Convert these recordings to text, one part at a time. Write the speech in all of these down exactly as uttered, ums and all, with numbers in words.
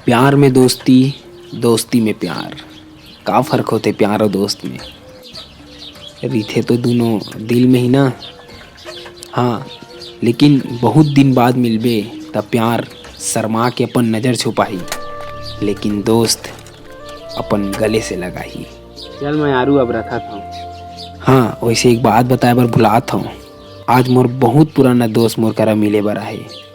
प्यार में दोस्ती, दोस्ती में प्यार, का फर्क होथे प्यार अउ दोस्त में? रहिथे तो दूनों दिल में ही ना। हाँ, लेकिन बहुत दिन बाद मिलबे, त प्यार शर्मा के अपन नजर छुपाही, लेकिन दोस्त अपन गले से लगाही। चल, मैं आरू अब रखत हौं। हाँ, वैसे एक बात बताए बर भुलात हौं। आज मोर बहुत पुराना दोस्त मोर करा मिले बर आहे।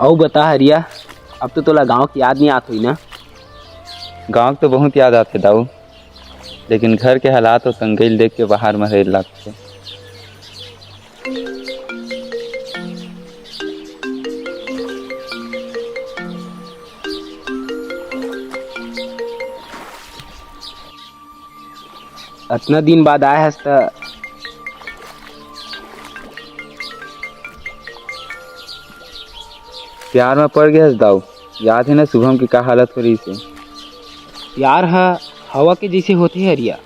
अउ बता हरिया, अब तो तोला गांव के याद नइ आत होही ना? गांव के तो बहुत याद आथे दाऊ, लेकिन घर के हालात अउ तंगई ल देख के बाहर म रहे ल लागथे। अतना दिन बाद आए हस त प्यार म पड़ गे हस दाऊ। याद हे ना शुभम के का हालत हो रहिस हे? प्यार ह हवा के जइसे होथे हरिया,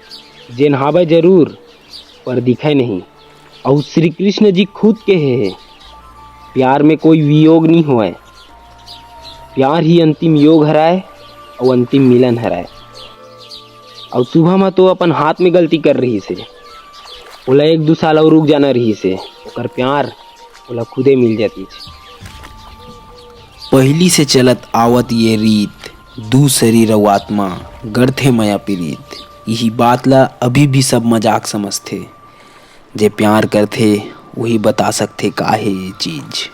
जेन हावय जरूर, पर दिखय नहीं। अउ श्री कृष्ण जी खुद कहे हे, प्यार में कोई वियोग नहीं होवय, प्यार ही अंतिम योग हरय अउ अंतिम मिलन हरय। अउ शुभम ह तो अपन हाथ में गलती कर रहिस हे, ओला एक दू साल अउ रुक जाना रहिस हे, ओकर प्यार ओला खुदे मिल जातिस। पहिली से चलत आवत ये रीत, दू शरीर अउ आत्मा गढ़थे मया पिरीत। इही बात ला अभी भी सब मजाक समझथे। जे प्यार करथे, उही बता सकथे का हे ये चीज।